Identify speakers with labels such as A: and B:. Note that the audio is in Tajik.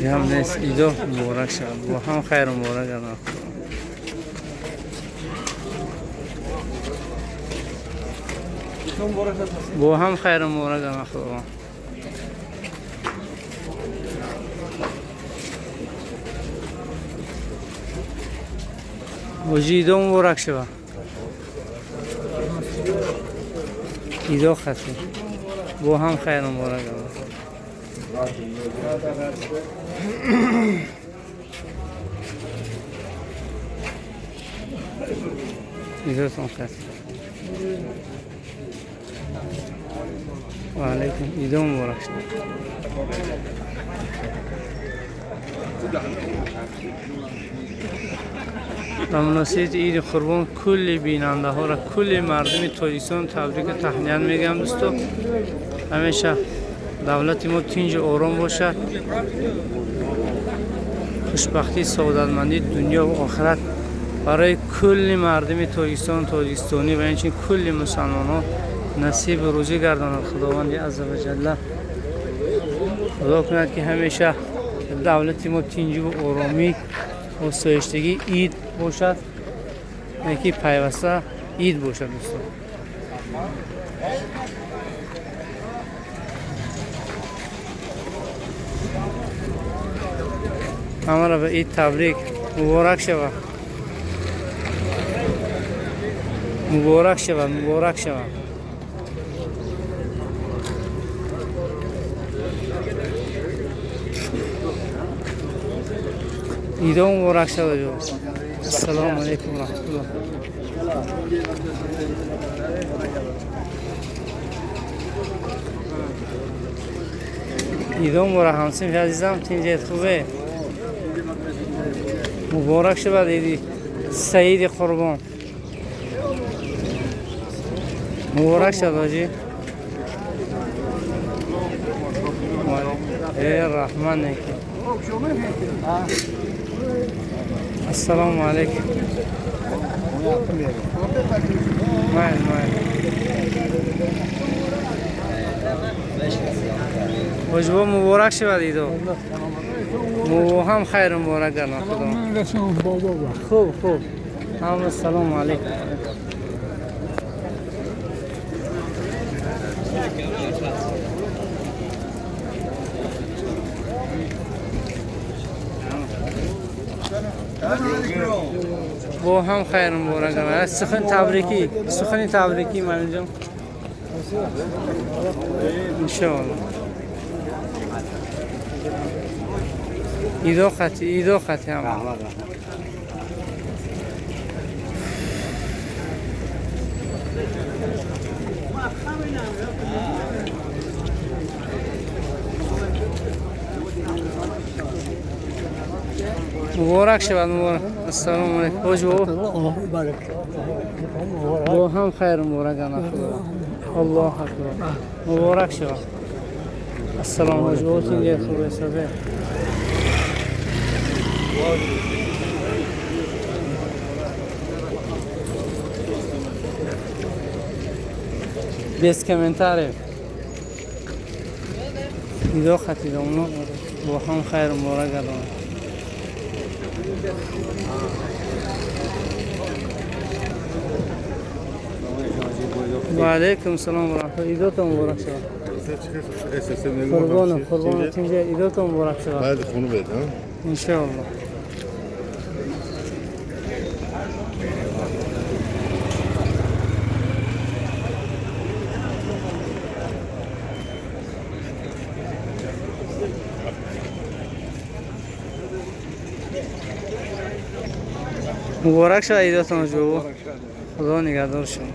A: هم نیست. ایدو مبارک شد. با هم خیر مبارک الله. با هم خیر مبارک الله خدا. وجی ایدو مبارک شد. ایدو خطی. با هم خیر مبارک الله. ایدوتون خیر. و علیکم. ایدو مبارک شد. به مناسبت عید قربان کل بیننده ها را، کل مردم تاجیکستان تبریک و تهنیت میگم دوستو. همیشه دولت ما تینج آرام باشد، خوشبختی، سعادتمندی دنیا و آخرت برای کل مردم تاجیکستان، تاجیکستانی و همچنین کل مسلمان ها نصیب روزی گرداند خداوند عزوجل. خدا کند که همیشه دولت ما تینج و آرامی و سایشتگی عید باشد، یکی پیوسته عید باشد دوستان. همه را به عید تبریک. مبارک شود، مبارک شود، مبارک شود. عید مبارک شود. السلام علیکم و رحمت الله. عید مبارک همسیم عزیزم، تینجت خوبه؟ مبارک شود عید سعید قربان. مبارک شد حاجی. ای رحمان. السلام علیکم. مایل مایل. وجبه مبارک شود عیدو. مو هم خیر مبارک گردان خدا. خوب خوب. هم السلام علیکم. با هم خیر مبارک گردان. سخن تبریکی، سخن تبریکی من جان. ان شاء الله. ایدو خطی، ایدو خطی هم. مبارک شود. مبارک. السلام علیکم. با هم خیر مبارک گردان خدا. الله اکبر. مبارک شود. السلام علیکم. Без комментариев. ایدو خطی دامنو با هم خیر مبارک گردان. و علیکم السلام و رحمت الله. ایدوتون مبارک شود. قربانم قربانم. تینجا ایدوتون مبارک شود.
B: بعد خونه بده
A: ان شاء الله. Муборак шавад идотон, ҷо. Худо нигаҳдор шумо.